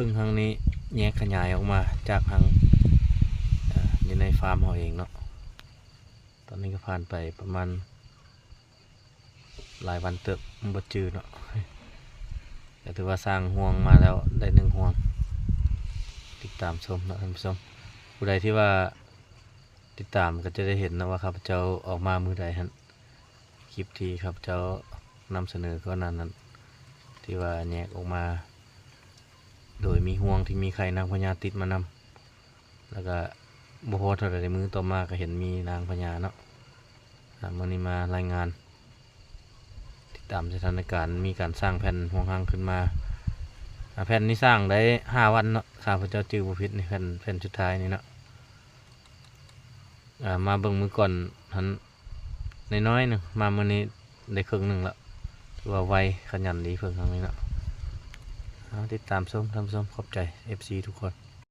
ເພິ່ງຮັງນີ້ແຍກຂະຫຍາຍອອກມາຈາກຮັງ ເອີ ຢູ່ໃນຟາມເຮົາເອງເນາະ. ຕອນນີ້ກໍຜ່ານໄປປະມານຫຼາຍວັນເຕີບ ບໍ່ຈື່ເນາະ. ກໍຖືວ່າສ້າງຮ່ວງມາແລ້ວໄດ້ໜຶ່ງຮ່ວງ. ຕິດຕາມຊົມເນາະທ່ານຜູ້ຊົມ. ຜູ້ໃດທີ່ວ່າຕິດຕາມກໍຈະໄດ້ເຫັນເນາະວ່າຂ້າພະເຈົ້າອອກມາມື້ໃດຫັ້ນ. ຄລິບທີ່ຂ້າພະເຈົ້ານຳສະເໜີກ່ອນໜ້ານັ້ນ ທີ່ວ່າແຍກອອກມາ ໂດຍມີຮ່ວງທີ່ມີໄຂ່ນາງພະຍາຕິດມານຳ ແລ້ວກະບໍ່ພໍເທົ່າໃດ ມື້ຕໍ່ມາກໍເຫັນມີນາງພະຍາເນາະ. ອາ ມື້ນີ້ມາລາຍງານ ຕິດຕາມສະຖານະການ ມີການສ້າງແຜ່ນຮ່ວງຮັງຂຶ້ນມາ. ອາ ແຜ່ນນີ້ສ້າງໄດ້ຫ້າວັນເນາະ ຂ້າພະເຈົ້າຈື່ບໍ່ຜິດນີ້ ແຜ່ນ ແຜ່ນສຸດທ້າຍນີ້ເນາະ. ອາ ມາເບິ່ງມື້ກ່ອນຫັ້ນໜ້ອຍໆໜຶ່ງ ມາມື້ນີ້ໄດ້ເຄິ່ງໜຶ່ງລະ ຖືວ່າໄວຂະຫຍັນດີເພິ່ງທາງນີ້ເນາະ. ເອົາ ຕິດຕາມຊົມທ່ານຜູ້ຊົມ ຂອບໃຈເອັຟຊີທຸກຄົນ.